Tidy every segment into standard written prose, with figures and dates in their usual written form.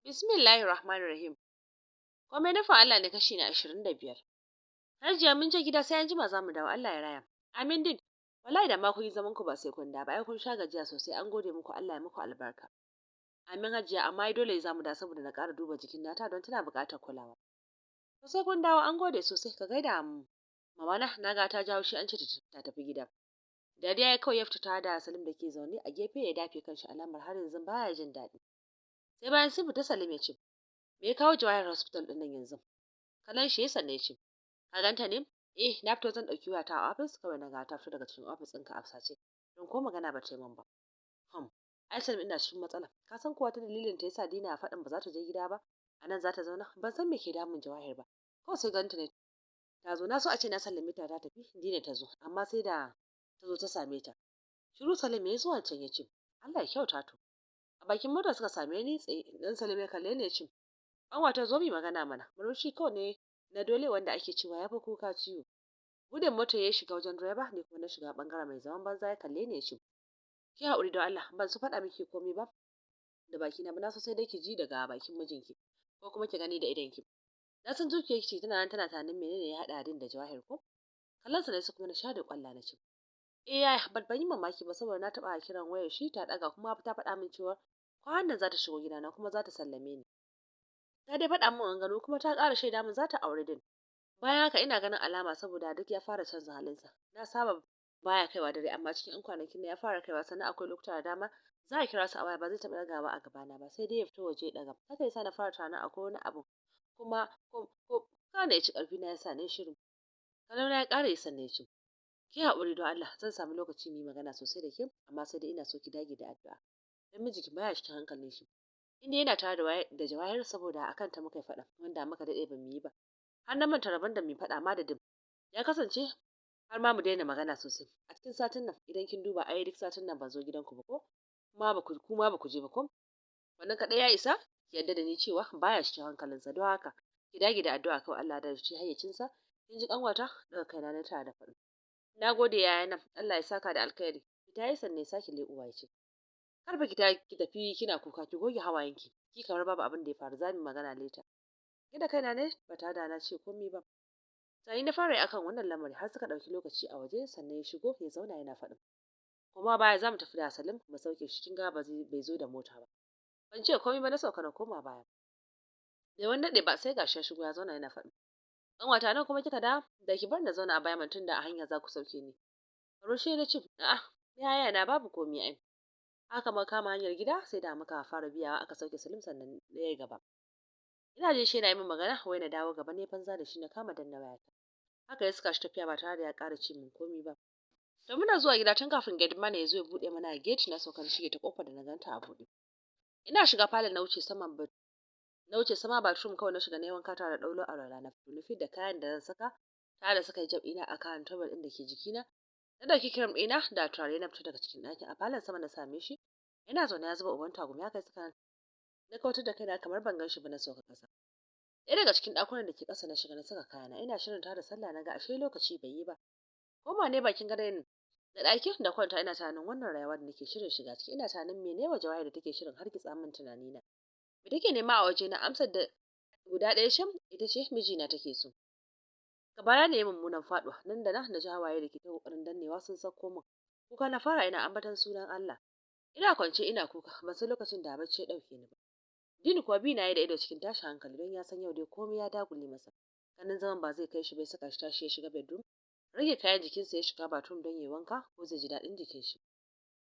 Bismillahir Rahmanir Rahim. Komai nufin Allah ne, kashi na 25. Hajiya, mun je gida, sai an jima za mu dawo. Allah ya raya. Amin din. Wallahi da ma kun yi zaman ku ba sai kun da ba, ai kun sha gajiya sosai. An gode muku, Allah ya muku albarka. Amin Hajiya, amma ai dole za mu da saboda na ƙara duba jikin nata don tana buƙatar kulawa. To sai kun dawo, an gode sosai. Ka gaida mama na, na ga ta jawo shi an ce ta tafi gida. Dariya ya kawai ya fita tare da Salim da ke zaune a gefe ya dafe kanshi, alamar har yanzu baya jin daɗi. Sai bayan sun fita Salim ya ce, "Me ya kawo Jawahir hospital ɗin nan yanzu?" Kallon shi ya sanne ya ce, "Ka ganta ne?" "Eh, na fito zan ɗauki wayata a office, kawai na ga ta fito daga cikin office ɗinka a fusace, don ko magana ba ta yi min ba." Ai Salim, ina cikin matsala. Ka san kuwa ta dalilin ta yasa Dina faɗin ba za ta je gida ba, a nan za ta zauna. Ban san me ke damun Jawahir ba. Kawai sai ganta ne ta zo. Na so a ce na sallame ta ta tafi, Dina ta zo, amma sai da ta zo ta same ta. Shiru Salim ya zuwa can ya ce, "Allah ya kyauta to." A bakin motar suka same ni tsaye, dan Salim ya kalle ni ya ce, "Ƙanwata, zo mu magana mana." Murmushi kawai ne na dole wanda ake cewa ya fi kuka ciwo. Gudun motar ya shiga wajen direba ne, kuma na shiga bangaren mai zaman banza. Ya kalle ni ya ce, "Ki haƙuri don Allah, ban su faɗa miki komai ba da baki na ba. Na so sai dai ki ji daga bakin mijinki ko kuma ki gani da idonki. Na san zuciyarki ce tana nan tana tunanin menene ya haɗa Din da Jawahir ko?" Kallon sa ne su kuma na sha da kwalla na ce, "Eh yaya, ban yi mamaki ba saboda na taɓa kiran wayar shi ta ɗaga, kuma ta faɗa min cewa kwanan nan za ta shigo gidana kuma za ta sallame ni. Ta dai faɗa min maganganu, kuma ta ƙara shaida min za ta auri Din. Bayan haka ina ganin alama saboda duk ya fara canza halinsa. Na saba baya kaiwa dare, amma cikin 'yan kwanakin ya fara kaiwa. Sannan akwai lokuta da dama za a kira su a waya, ba zai taɓa ɗagawa a gabana ba, sai dai ya fito waje ya ɗaga. Haka yasa na fara tunanin akwai wani abu, kuma ko kana ya ci ƙarfi na yasa na shiru." Kalau ya ƙara yi sannan ya ce, "Ki haƙuri don Allah, zan samu lokaci mu yi magana sosai da ke, amma sai dai ina so ki dage da addu'a don mijinki baya cikin hankalin shi inda yana tare da Jawahir, saboda akan ta muka yi faɗa wanda muka daɗe ba mu yi ba, har na manta rabon da mu faɗa ma da Dim ya kasance har ma mu daina magana sosai a cikin satin nan. Idan kin duba, ai duk satin nan ban zo gidanku ba, ko kuma ba ku kuma ba ku je ba ko? Wannan kaɗai ya isa ki yarda da ni cewa baya cikin hankalinsa. Don haka ki dage da addu'a kawai, Allah da shi hayyacinsa. Kin ji ƙanwata?" Daga kaina na tare da faɗi, "Na gode yayana, Allah ya saka da alkhairi." Fita yi sannan ya sake leƙuwa ya ce, "Kar fa ki tafi kina kuka, ki goge hawayenki ki kamar babu abin da ya faru. Za mu magana later." Da kaina ne ba tare da na ce komai ba. Sai na fara yi akan wannan lamari har suka ɗauki lokaci a waje, sannan ya shigo ya zauna yana faɗin, "Kuma baya za mu tafi da Salim mu sauke shi, kin ga ba bai zo da mota ba." Ban ce komai ba, na sauka na koma baya. Bai wani daɗe ba sai gashi ya shigo ya zauna yana faɗin, "Ƙanwata, nan kuma kika da da ki bar na zauna a baya tun da a hanya za ku sauke ni." Rushe na ce, "A'a yaya na, babu komai ai." Haka muka kama hanyar gida, sai da muka fara biyawa aka sauke Salim sannan ɗaya gaba. Ina jin shi yana yi min magana wai na dawo gaba, ne banza da shi na kama danna wayata. Haka ya saka shi tafiya ba tare da ya ƙara ce min komai ba. To muna zuwa gida, tun kafin gate man ya zo ya buɗe mana gate, na sauka na shige ta kofar da na ganta a buɗe. Ina shiga falon na wuce sama bathroom kawai na shiga na wanka tare da ɗauro alwala. Na fito na da kayan da zan saka tare da saka hijab ɗina a kan towel ɗin da ke jikina. Na ɗauki cream ɗina da turare na fito daga cikin ɗakin. A falon sama na same shi yana zaune ya zuba uban tagumi. Haka saka na kautar da kaina kamar ban gan shi ba, na sauka ƙasa. Ɗaya daga cikin ɗakunan da ke ƙasa na shiga na saka kayana. Ina shirin tada sallah na ga ashe lokaci bai yi ba. Koma ne bakin gadon da ɗakin da kwanta ina tunanin wannan rayuwa da nake shirin shiga ciki. Ina tunanin mene wa Jawahir da take shirin hargitsa min tunanina? Me take nema a waje na? Amsar da guda ɗaya ce, ita ce mijina take so. Gabana ne mummunan faɗuwa. Nan da nan na ji hawaye da ke ta ƙoƙarin dannewa sun sauko min. Kuka na fara ina ambaton sunan Allah. Ina kwance ina kuka, ban san lokacin da bacci ya ɗauke ni ba. Dini kuwa bi na yi da ido cikin tashin hankali, don ya san yau dai komai ya dagule masa. Ganin zaman ba zai kai shi bai saka shi tashi ya shiga bedroom, rage kayan jikinsa, ya shiga bathroom don ya wanka ko zai ji daɗin jikin shi.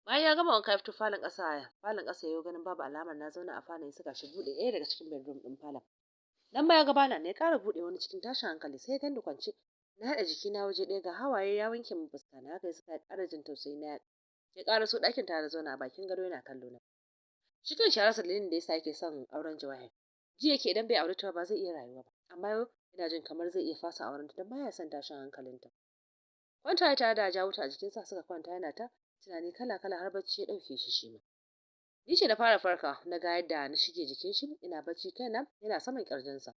Bayan ya gama wanka ya fito falon ƙasa. Falon ƙasa ya ganin babu alamar na zauna a falon ya saka shi buɗe ɗaya daga cikin bedroom ɗin falon. Nan ma ya ga bana ne, ya ƙara buɗe wani cikin tashin hankali. Sai ya gani kwance na haɗa jikina waje ɗaya, ga hawaye ya wanke min fuska na. Haka ya saka ya ƙara jin tausayi na, ya ƙara so ɗakin tare da zauna a bakin gado yana kallo na. Shi kan shi ya rasa dalilin da yasa yake son auren Jawahir. Ji yake idan bai aure ta ba zai iya rayuwa ba, amma yau yana jin kamar zai iya fasa auren ta don baya son tashin hankalinta. Kwanta ya tare da jawo ta a jikinsa suka kwanta, yana ta tunani kala kala har bacci ya ɗauke shi shi ma. Ni ce na fara farka, na ga yadda na shige jikin shi ina bacci, kaina yana saman ƙirjinsa.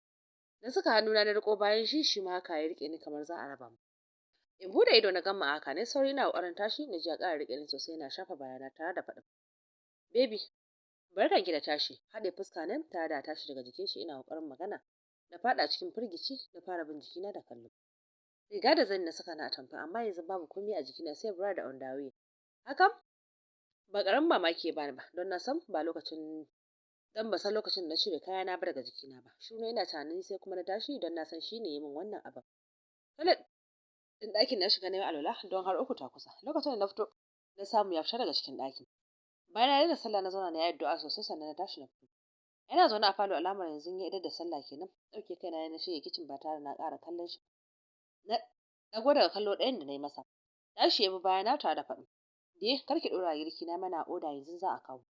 Na saka hannuna na riko bayan shi, shi ma haka ya rike ni kamar za a raba mu. In bude ido na gama haka ne, sauri na ƙoƙarin tashi na ji ya ƙara rike ni sosai yana shafa bayana tare da faɗin, "Baby, Barkan ki da tashi. Haɗe fuska nan tare da tashi daga jikin shi ina kokarin magana. Na faɗa cikin firgici na fara bin jikina da kallo. Riga da zani na saka na atamfa, amma yanzu babu komai a jikina sai bra da underwear. Hakan ba ƙaramin mamaki ya bani ba, don na san ba lokacin dan ba san lokacin da na cire kayana ba daga jikina ba. Shiru ina tunanin, sai kuma na tashi don na san shine ya min wannan abin. Toilet din ɗakin na shiga na yi alwala don har 3 ta kusa. Lokacin da na fito na samu ya fita daga cikin ɗakin. Bayan na daina sallah na zauna na yi addu'a sosai, sannan na tashi na fito. Yana zaune a falo, alamar yanzu ya idar da sallah kenan. Ɗauke kaina na shige kicin ba tare na ƙara kallon shi. Na ɗago daga kallo ɗayan da na yi masa. Tashi ya bi bayana tare da faɗin, "Diye, kar ki ɗora girki, na mana oda, yanzu za a kawo."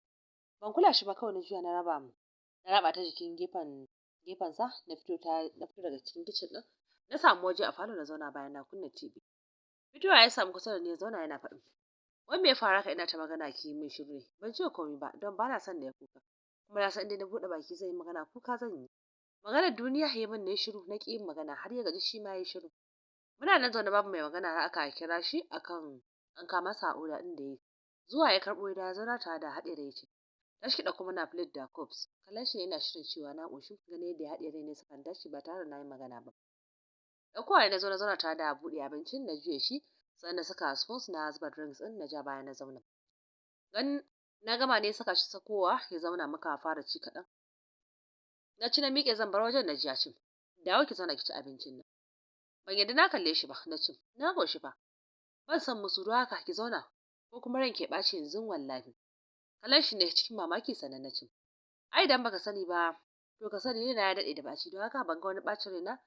Ban kula shi ba, kawai na juya na raba na raba ta jikin gefen gefensa na fito daga cikin kicin ɗin. Na samu waje a falo na zauna bayan na kunna TV. Fitowa ya samu kusa da ni ya zauna yana faɗin, "Wai me ya faru haka? Ina ta magana ki yi min shiru ne." Ban ce komai ba don bana son na yi kuka, kuma na san inda na buɗe baki zan yi magana kuka zan yi. Maganar duniya ya min ne shiru, na ƙi yin magana har ya gaji shi ma ya shiru. Muna nan zaune babu mai magana har aka kira shi akan an kawo masa oda ɗin da ya zuwa ya karɓo, ya zauna tare da haɗe da ya ce, "Tashi ki ɗauko mana plate da cups." Kallon shi ne ina shirin cewa na ƙoshi, ganin yadda ya haɗe rai ne sukan tashi ba tare da na yi magana ba. Ɗaukowa na zo na zauna tare da buɗe abincin, na juye shi, sannan na saka spoons na zuba drinks ɗin, na ja baya na zauna. Gan na gama ne saka shi sakowa ya zauna, muka fara ci kaɗan. Na ci na miƙe zan bar wajen, na ji ya ce, "Dawo ki zauna ki ci abincin nan." Ban yadda na kalle shi ba, na ce, "Na ƙoshi fa, ban san musu ruwa haka, ki zauna ko kuma ranki ya ɓaci yanzu wallahi." Kallon shi ne cikin mamaki, sannan na ce, "Ai idan baka sani ba to ka sani, ni na ya daɗe da ɓaci, don haka ban ga wani ɓacin rai na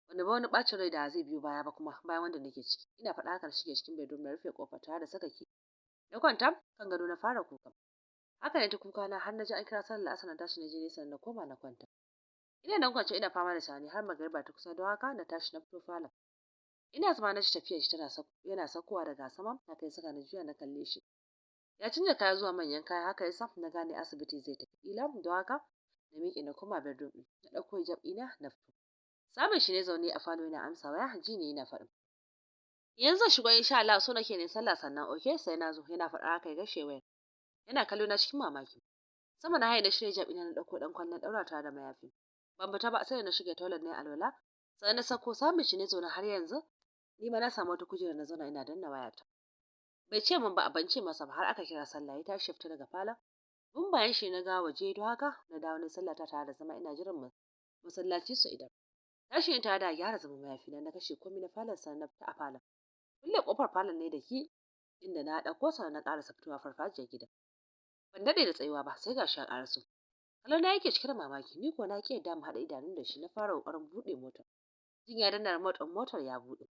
wani ba, wani ɓacin rai da zai biyo baya ba kuma bayan wanda nake ciki." Ina faɗa haka na shige cikin bedroom na rufe ƙofar tare da saka key. Na kwanta kan gado na fara kuka. Haka ne ta kuka na har na ji an kira sallar asar, na tashi na je nesa na koma na kwanta. Ina nan kwance ina fama da tunani har magariba ta kusa, don haka na tashi na fito falon. Ina zama na ji tafiyar shi tana yana saukowa daga sama, haka ya saka na juya na kalle shi. Ya canza kaya zuwa manyan kaya, haka yasa na gane asibiti zai tafi kila, don haka na miƙe na koma bedroom ɗin na ɗauko hijab ɗina na fito. Samun shi ne zaune a falo yana amsa waya, ji ne yana faɗin, "Yanzu zan shigo insha Allah, so nake ne sallah sannan." "Okay, sai na zo." Yana faɗa haka ya gashe wayar yana kallo na cikin mamaki. Sama na haye na shirya hijab ɗina, na ɗauko ɗan kwalli na ɗaura tare da mayafi. Ban fita ba sai da na shige toilet na alwala, sannan na sako. Samun shi ne zaune har yanzu, ni ma na samu wata kujera na zauna ina danna wayata. Bai ce min ba, ban ce masa ba, har aka kira sallah ya tashi fita daga falon. Bin bayan shi na ga waje, don haka na dawo na sallah ta tare da zama ina jiran masallaci su idan. Tashi ne tare da gyara zaman mayafi na, na kashe komai na falon, sannan na fita a falon. Kulle kofar falon ne da key inda na ɗauko, sannan na ƙarasa fitowa farfajiyar gidan. Ban daɗe da tsayuwa ba sai gashi ya ƙaraso. Kallon na yake cike da mamaki, ni ko na ƙi yadda mu haɗa idanu da shi. Na fara ƙoƙarin buɗe motar. Jin ya danna remote ɗin motar ya buɗe.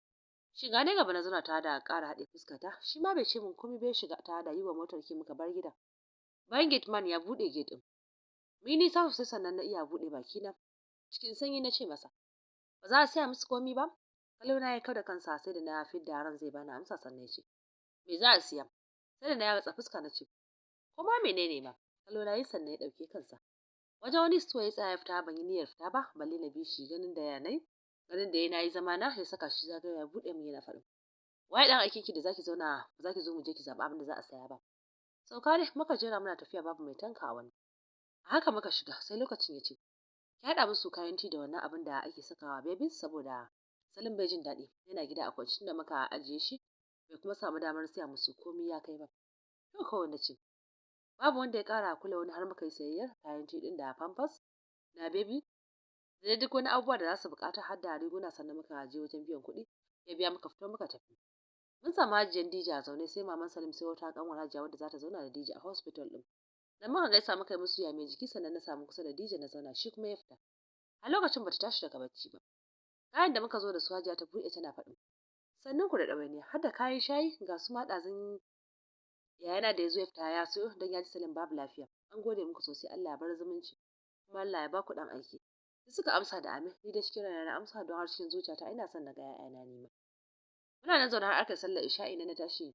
Shiga ne gaba na zauna tare da ƙara haɗe fuskata. Shi ma bai ce min komai bai, shiga tare da yi wa motar key, muka bar gidan. Bayan gate man ya buɗe gate ɗin. Mun nisa sosai sannan na iya buɗe bakina. Cikin sanyi na ce masa, "Ba za a saya musu komi ba?" Kallo na ya kau da kansa, sai da na fidda ran zai bani amsa sannan ya ce, "Me za a siya?" Sai da na yatsa fuska na ce, "Ko ma menene ma." Kallo na yi sannan ya ɗauke kansa. Wajen wani store ya tsaya ya fita, ban yi niyyar fita ba balle na bi shi. Ganin da ya nayi ganin da ya yi zama na ya saka shi zagaya ya buɗe min yana faɗin, "Waye dan aikin ki da zaki zauna ba zaki zo mu je ki zaɓi abin da za a saya ba?" Sauka ne muka jera muna tafiya, babu mai tanka wani. A haka muka shiga, sai lokacin ya ce, "Ki haɗa musu kayan tea da wannan abin da ake sakawa babies, saboda Salim bai jin daɗi, yana gida a kwance tunda muka ajiye shi, bai kuma samu damar siya musu komai ya kai ba." To kawai na ce. Babu wanda ya ƙara kula wani har muka yi sayayyar kayan tea ɗin da pampers na baby da duk wani abubuwa da za su buƙata, har da riguna, sannan muka je wajen biyan kuɗi, ya biya, muka fito muka tafi. Mun samu Hajiyan Dija a zaune, sai maman Salim, sai wata kanwar Hajiya wadda za ta zauna da Dija a hospital din. Dan muka gaisa, muka yi musu ya mai jiki, sannan na samu kusa da Dija na zauna, shi kuma ya fita. A lokacin bata tashi daga bacci ba. Kayan da muka zo da su Hajiya ta buɗe tana faɗin, "Sannun ku da ɗawainiya, har da kayan shayi ga su ma, ɗazun yayana da ya zo ya fita ya siyo don ya ji Salim babu lafiya. An gode muku sosai, Allah ya bar zumunci, kuma Allah ya ba ku ɗan aiki." Sai suka amsa da amin. Ni da cikin raina na amsa, don har cikin zuciyata ina son na ga 'ya'yana ni ma. Muna nan zaune har aka sallar isha'i na tashi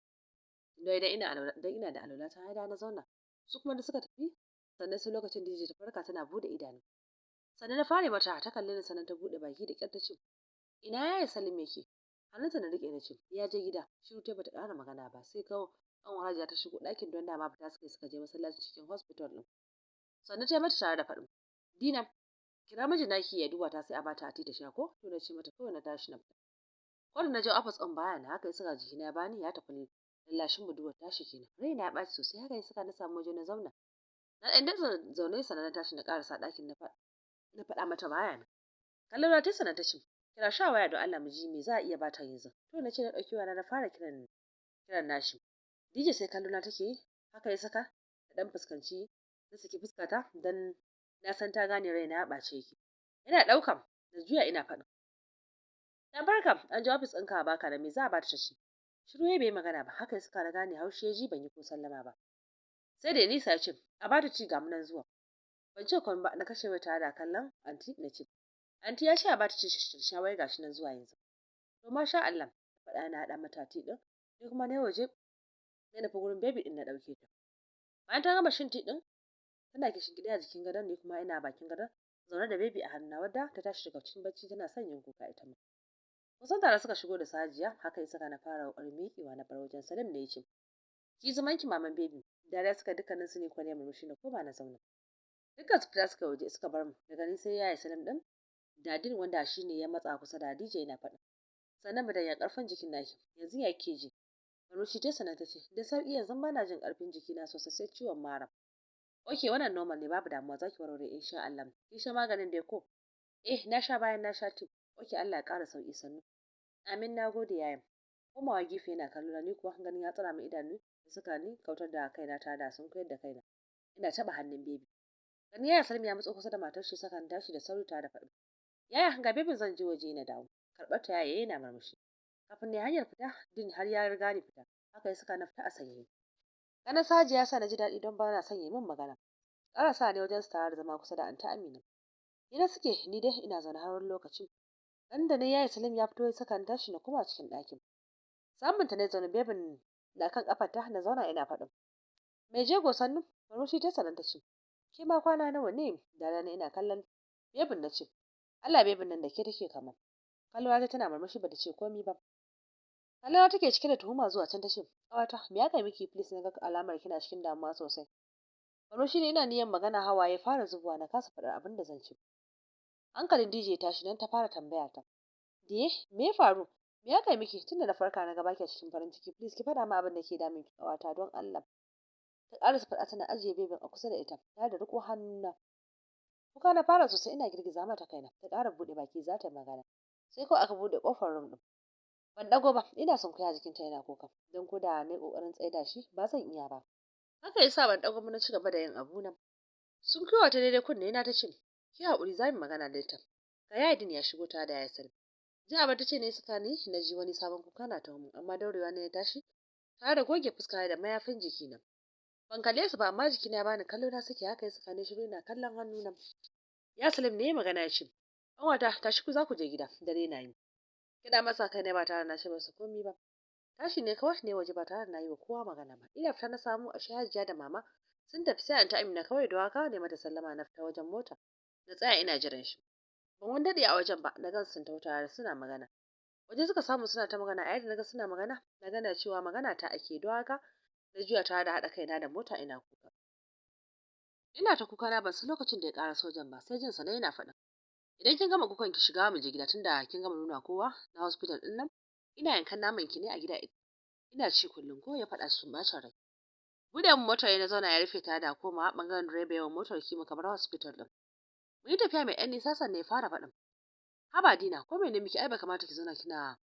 don idan ina don ina da alwala ta haida na zauna. Su kuma da suka tafi, sannan sai lokacin da ta farka tana bude idanu. Sannan na fara mata, ta kalle ni, sannan ta bude baki da kyar ta ce, "Ina yaya Salim yake?" Hannunta na rike na ce, "Ya je gida." Shiru ta, bata ƙara magana ba, sai kawo kanwar Hajiya ta shigo ɗakin, don dama fita suka je masallaci cikin hospital ɗin. Sannan ta mata tare da faɗin, Dina, kira mijin naki ya duba ta sai a bata tea ta sha ko? To na ce mata kawai na tashi na fita. Ko da na je ofis ɗin baya na, haka ya saka jikina ya bani ya tafi lallashin budurwar tashi kenan. Raina ya ɓaci sosai, haka ya saka na samu waje na zauna. Na ɗan daɗa zaune sannan na tashi na ƙarasa ɗakin na faɗa mata baya nan. Kallon na ta sannan ta ce, kira sha waya don Allah mu ji me za a iya bata yanzu. To na ce na ɗauki waya na fara kiran nashi. DJ sai kallo na take yi, haka ya saka na ɗan fuskanci na saki fuskata don na san ta gane raina ya ɓace yake. Yana ɗaukan na juya ina faɗin, na barka an ji ofis ɗinka baka da me za a bata ta ci. Shiru ya bai magana ba, haka ya saka na gane haushi ya ji ban yi ko sallama ba. Sai da nisa ya ce a bata ci ga mu nan zuwa. Ban ce komai ba, na kashe mai tare da kallon anti na ce, anti ya ce a bata ci sha wai gashi nan zuwa yanzu. To masha Allah, na faɗa na haɗa mata tea ɗin, ni kuma na waje na nufi gurin baby ɗin na ɗauke ta. Bayan ta gama shan tea ɗin, tana kishingiɗe a jikin gadon, ni kuma ina bakin gadon zaune da baby a hannuna wadda ta tashi daga cikin bacci tana son yin kuka ita ma. Kusan tare suka shigo da Sajiya, haka ya saka na fara ƙoƙarin miƙewa na bar wajen. Salim ne ya ce, ki zaman ki maman baby. Dariya suka dukkanin su ne kwane murmushi na koma na zauna. Dukkan su fita suka waje suka bar mu, daga ni sai yaya Salim ɗin Dadin wanda shi ne ya matsa kusa da DJ yana faɗin, sannan mu ya ƙarfin jikin naki yanzu ya ke ji. Murmushi ta sannan ta ce, da sauƙi yanzu bana jin ƙarfin jikina sosai sai ciwon mara. Ok, wannan normal ne, babu damuwa, zaki warware insha Allah. Kin sha maganin dai ko? Eh, na sha bayan na sha tea. Ok, Allah ya ƙara sauƙi, sannu. Amin, na gode yaya. Komawa gefe yana kallo ni kuwa ganin ya tsara min idanu da suka ni kautar da kaina ta da sun koyar da kaina. Ina taɓa hannun baby. Ganin yaya Salim ya matso kusa da matar shi saka ni tashi da sauri tare da faɗin, yaya ga bebin zan je waje na dawo. Karɓar ta yaya yana murmushi. Kafin ne hanyar fita din har ya riga ni fita. Haka ya saka na fita a sanye. Ganin Saji ya sa na ji daɗi don ba na son yi min magana. Ƙara sa ne wajen su tare da zama kusa da Anta Amina. Hira suke, ni dai ina zaune har wani lokaci. Ganin da ne yaya Salim ya fito ya saka ni tashi na koma cikin ɗakin. Samun ta ne zaune bebin na kan ƙafarta na zauna ina faɗin, mai jego sannu. Murmushi ta sanan ta ce, ke ma kwana nawa ne? Da rana ina kallon bebin na ce, Allah bebin nan da ke take kama. Kalwa ta tana murmushi bata ce komai ba. Kalwa take cike da tuhuma zuwa can ta ce, ƙawata me ya kai miki please, na ga alamar kina cikin damuwa sosai. Murmushi ne ina niyyar magana hawaye fara zubowa na kasa faɗar abin da zan ce. Hankalin DJ tashi nan ta fara tambaya ta, Diye me ya faru? Me ya kai miki? Tunda na farka na ga baki cikin farin ciki, please ki faɗa min abin da ke damun ki ƙawata don Allah. Ta ƙarasa faɗa tana ajiye bebin a kusa da ita tare da riƙo hannuna. Kuka na fara sosai ina girgiza mata kaina. Ta ƙara buɗe baki za ta magana, sai kawai aka buɗe ƙofar room ɗin. Ban ɗago ba, ina sunkuya jikinta yana kuka don ko da na yi ƙoƙarin tsaida shi ba zan iya ba. Haka yasa ban ɗago ba na ci gaba da yin abu na. Sunkuyowa ta daidai kunne na ta ce, ki haƙuri za mu magana da ita. Ga yaya Din ya shigo tare da yaya Salim. Ji abar ta ce ne suka ni na ji wani sabon kuka na taho min, amma daurewa ne na tashi tare da goge fuska da mayafin jikina. Ban kalle su ba amma jikina ya bani kallo na suke, haka ya saka ni shiru ina kallon hannuna. Ya Salim ne ya magana ya ce, ƙanwata tashi ku za ku je gida dare na yi. Kiɗa masa kai ne ba tare na ce masa komai ba. Tashi ne kawai ne waje ba tare da na yi wa kowa magana ba. Ina fita na samu a Hajiya da mama sun tafi sai Anta Amina kawai da haka ne mata sallama na fita wajen mota. Na tsaya ina jiran shi. Ban wani daɗe a wajen ba na gan sun taho tare suna magana. Waje suka samu suna ta magana, a yadda naga suna magana na gana cewa magana ta ake, don haka na juya tare da haɗa kaina da mota ina kuka. Ina ta kuka na ban san lokacin da ya ƙara sojan ba sai jin sa na yana faɗin, idan kin gama kukan ki shiga mu je gida tunda kin gama nuna kowa na hospital ɗin nan ina yankan naman ki ne a gida ina ci kullum ko, ya faɗa cikin bacin rai. Buɗe min motar na zauna ya rufe tare da komawa ɓangaren direba yawan motar ki muka bar hospital ɗin. Mun yi tafiya mai ɗan nisa sannan ya fara faɗin, haba Dina ko mene miki, ai ba kamata ki zauna kina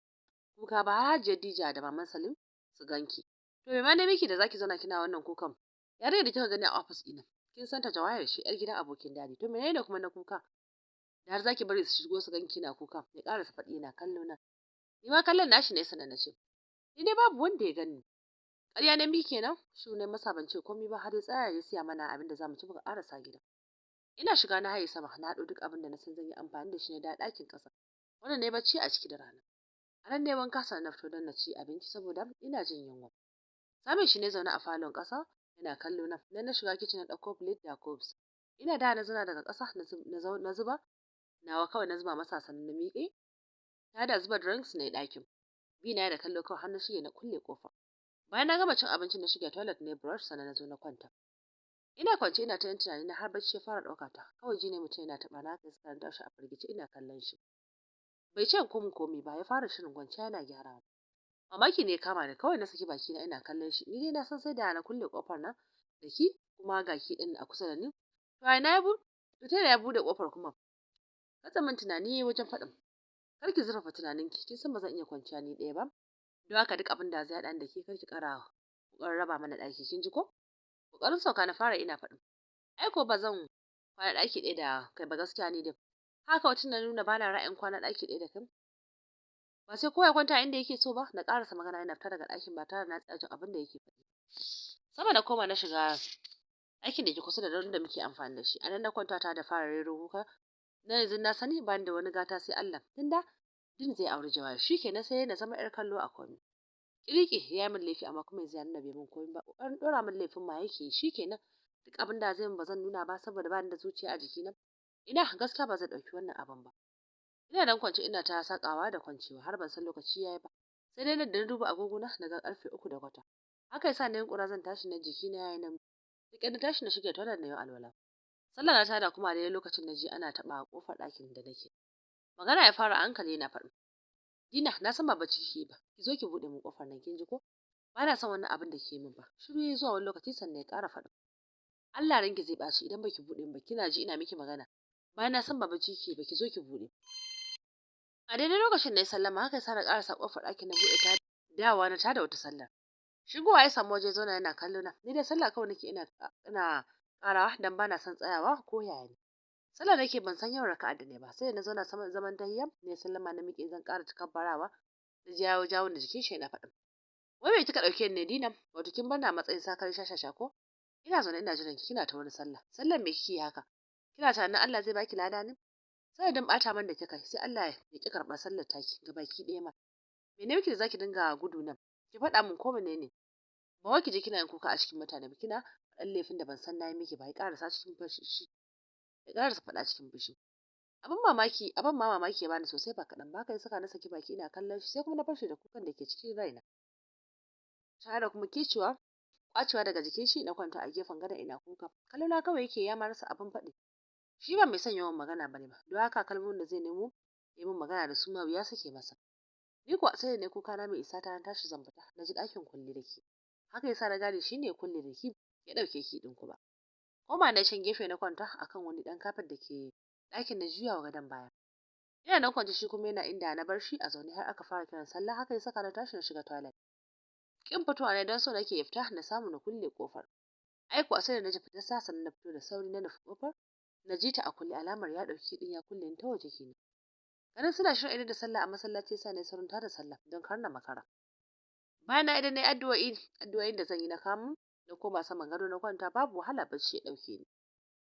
kuka ba har Hajiya Dija da maman Salim su ganki. To me ma ne miki da zaki zauna kina wannan kukan? Yarinyar da kika gani a office ɗina kin san ta Jawahir ce, yar gidan abokin dadi. To menene kuma na kuka da har zaki bari su shigo su ganki kina kuka? Ya ƙarasa faɗi yana kallo na. Ni ma kallon nashi ne sannan na ce, ni dai babu wanda ya gani. Ƙarya ne miki kenan? Shiru ne masa ban ce komai ba har ya tsaya ya siya mana abin da zamu ci muka ƙarasa gida. Ina shiga na haye sama na haɗo duk abin da na san zan yi amfani da shi na da ɗakin ƙasa. Wannan ne bacci a ciki da rana. A nan ne wanka sannan na fito don na ci abinci saboda ina jin yunwa. Samun shi ne zaune a falon ƙasa yana kallo na. Nan na shiga kicin na ɗauko plate da cups. Ina da na zauna daga ƙasa na zuba nawa kawai na zuba masa sannan na miƙe. Ta da zuba drinks ne ɗakin. Bi na da kallo kawai har na shige na kulle ƙofa. Bayan na gama cin abincin na shiga toilet ne brush sannan na zo na kwanta. Ina kwance ina ta yin tunani na har bacci ya fara ɗauka ta. Kawai ji ne mutum yana taɓa na, haka suka tashi a firgice ina kallon shi. Bai ce komin komai ba, ya fara shirin kwanciya yana gyarawa. Mamaki ne ya kama ni, kawai na saki baki na ina kallon shi. Ni dai na san sai da na kulle kofar nan da ki, kuma ga ki din a kusa da ni. To ai na ya to ta ya bude kofar kuma? Katse min tunani wajen faɗin, kar ki zurfafa tunaninki, kin san ba zan iya kwanciya ni ɗaya ba. Don haka duk abin da zai haɗa ni da ke, kar ki ƙara ƙoƙarin raba mana ɗaki, kin ji ko? Ƙoƙarin sauka na fara ina faɗin, ai ko ba zan kwana ɗaki ɗaya da kai ba gaskiya ni dai. Haka wata na nuna bana ra'ayin kwana ɗaki ɗaya da kai. Ba sai kowa ya kwanta inda yake so ba. Na ƙarasa magana ina fita daga ɗakin ba tare da na tsaya jin abin da yake faɗi. Sama na koma na shiga ɗakin da ke kusa da da muke amfani da shi. A nan na kwanta ta da fara rero kuka. Na yanzu na sani ba ni da wani gata sai Allah. Tunda Din zai auri Jawahir, shikenan sai na zama 'yar kallo a komai. Kiriki ya min laifi, amma kuma yanzu ya nuna bai min komai ba. Ƙoƙarin ɗora min laifin ma yake. Shikenan duk abin da zai min ba zan nuna ba saboda ba ni da zuciya a jikina. Ina gaskiya ba zan ɗauki wannan abin ba. Ina dan kwance ina ta sakawa da kwancewa har ban san lokaci yayi ba. Sai dai da na duba agogona na ga karfe 3:15. Haka yasa na yunkura zan tashi na jikina yayi nan. Duk na tashi na shige toilet na yi alwala. Sallah na tada kuma a daidai lokacin na ji ana taɓa kofar ɗakin da nake. Magana ya fara hankali yana faɗin, Dina, na san ba bacci kike ba, ki zo ki buɗe min kofar nan, kin ji ko? Ba na son wannan abin da ke min ba. Shiru yayi zuwa wani lokaci sannan ya ƙara faɗin, Allah ranki zai ɓaci idan baki buɗe min ba, kina ji ina miki magana. Bayan na san ba bacci kike ba, ki zo ki buɗe. A daidai lokacin da ya sallama, haka yasa na ƙarasa kofar ɗakin na buɗe ta dawowa na tada wata sallar. Shigowa ya samu waje zauna yana kallo na. Ni dai sallah kawai nake ina ƙarawa dan bana son tsayawa ko yaya ne. Sallah nake ban san yawan raka'a da ne ba, sai na zauna saman zaman tahiyya ne sallama na miƙe zan ƙara takabbarawa. Na ji yawo jawo da jikin shi yana faɗin, wai me kika ɗauke ni ne Dina? Wato kin bar ni a matsayin sakar shashasha ko? Ina zaune ina jiran ki kina ta wani sallah. Sallan me kike haka? Kina tunanin Allah zai baki lada ne? Sanadin ɓata man da kika yi sai Allah ya ki karɓar sallar taki gabaki ɗaya ma. Mene miki da zaki dinga gudu nan? Ki faɗa min ko menene? Ba wai ki je kina yin kuka a cikin mutane ba, kina faɗan laifin da ban san nayi miki ba. Ya ƙarasa cikin fushi. Ya ƙarasa faɗa cikin fushi. Abin mamaki, abin ma mamaki ya bani sosai ba kaɗan ba. Haka ya saka na saki baki ina kallon shi, sai kuma na fashe da kukan da ke cikin raina. Tare da kuma kicewa kwacewa daga jikin shi na kwanta a gefen gadon ina kuka. Kallona kawai yake ya ma rasa abin faɗi. Shi ba mai son yawan magana bane ba, don haka kalmomin da zai nemo ya min magana da su ma wuya suke masa. Ni kuwa sai da na kuka na mai isa ta tashi zan fita, na ji ɗakin kulle da ke. Haka yasa na gane shi ne kulle da ki ya ɗauke ki ɗin kuma. Koma na can gefe na kwanta akan wani ɗan kafet da ke ɗakin na juyawa gadon baya. Ina nan kwance shi kuma yana inda na bar shi a zaune har aka fara kiran sallah. Haka ya saka na tashi na shiga toilet. Kin fitowa ne don so nake ya fita na samu na kulle kofar. Ai kuwa sai da na ji fitar sa sannan na fito da sauri na nufi kofar. Na ji ta a kulle, alamar ya ɗauki ɗin ya kulle ni ta waje kenan. Ganin suna shirin idar da sallah a masallaci yasa na yi saurin tada sallah don kar na makara. Bayan na idan na yi addu'o'in da zan yi na kamu na koma saman gado na kwanta, babu wahala bacci ya ɗauke ni.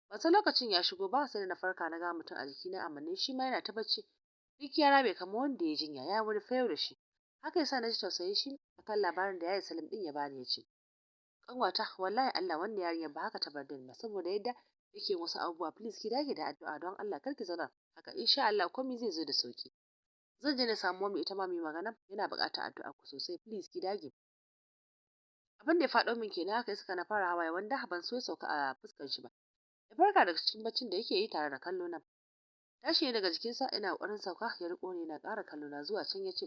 Ban san lokacin ya shigo ba sai da na farka na ga mutum a jikina a manne, shi ma yana ta bacci. Duk ya rame kamar wanda ya jinya, ya wani fayau da shi. Haka yasa na ji tausayin shi akan labarin da yayi Salim din ya bani, ya ce, kanwata, wallahi Allah wannan yarinyar ba haka ta bar din ba saboda yadda yake wasu abubuwa. Please ki dage da addu'a don Allah, kar ki zauna haka, insha Allah komai zai zo da sauki. Zan je na samu mummy ita ma mu magana, yana buƙatar addu'a ku sosai, please ki dage. Abin da ya faɗo min kenan, haka suka na fara hawaye wanda ban so ya sauka a fuskar shi ba. Ya farka daga cikin baccin da yake yi tare da kallo na. Tashi ne daga jikinsa ina ƙoƙarin sauka ya riƙo ni yana ƙara kallo na zuwa can ya ce,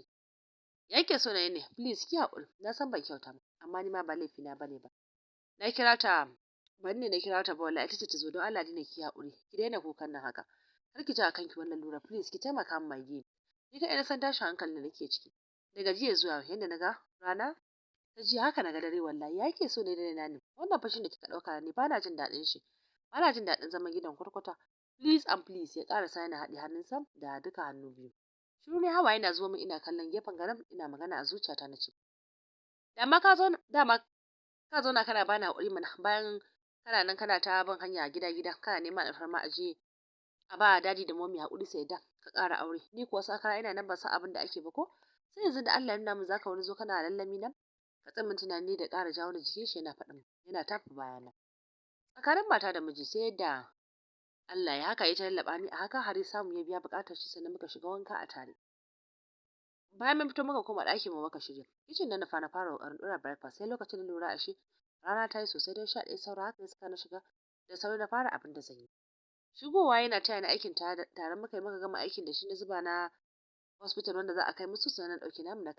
ya yake so na yi ne? Please ki haƙuri, na san ban kyauta ba, amma ni ma ba laifi na bane ba. Na kira ta ban ne na kira ta ba, wallahi ita ce ta zo. Don Allah dina ki haƙuri, ki daina kukan nan haka, kar ki ji a kanki wannan lura, please ki taimaka min my dear. Ni kaɗai na san tashin hankalin da nake ciki daga jiya zuwa yanda na ga rana ta jiya haka na ga dare. Wallahi ya yake so ne da na ne wannan fashin da kika ɗauka ni bana jin daɗin shi, bana jin daɗin zaman gidan kwata-kwata, please and please. Ya ƙarasa yana haɗe hannunsa da duka hannu biyu. Shiru ne, hawaye na zuwa min ina kallon gefen gadon ina magana a zuciyata na ce, dama ka zauna kana bani haƙuri mana, bayan kana nan kana ta bin hanya gida gida kana neman alfarma a je a ba daddy da mommy haƙuri sai da ka ƙara aure. Ni kuwa sakara ina nan ban san abin da ake ba ko sai yanzu da Allah ya nuna min zaka wani zo kana lallami na. Katse min tunani da ƙara jawo ni jikin shi yana faɗin yana tafa bayana. Tsakanin mata da miji sai yadda Allah ya haka ya ta lallaɓa ni a haka har ya samu ya biya buƙatar shi, sannan muka shiga wanka a tare. Bayan mun fito muka koma ɗakin mu muka shirya. Kicin na nufa na fara ƙoƙarin ɗora breakfast, sai lokacin na lura ashe Rana ta yi sosai don 11 saura, haka ya saka na shiga da sauri na fara abin da zan yi. Shigowa yana taya ni aikin, tare muka yi muka gama aikin da shi na zuba na hospital wanda za a kai musu, sannan na ɗauki namu na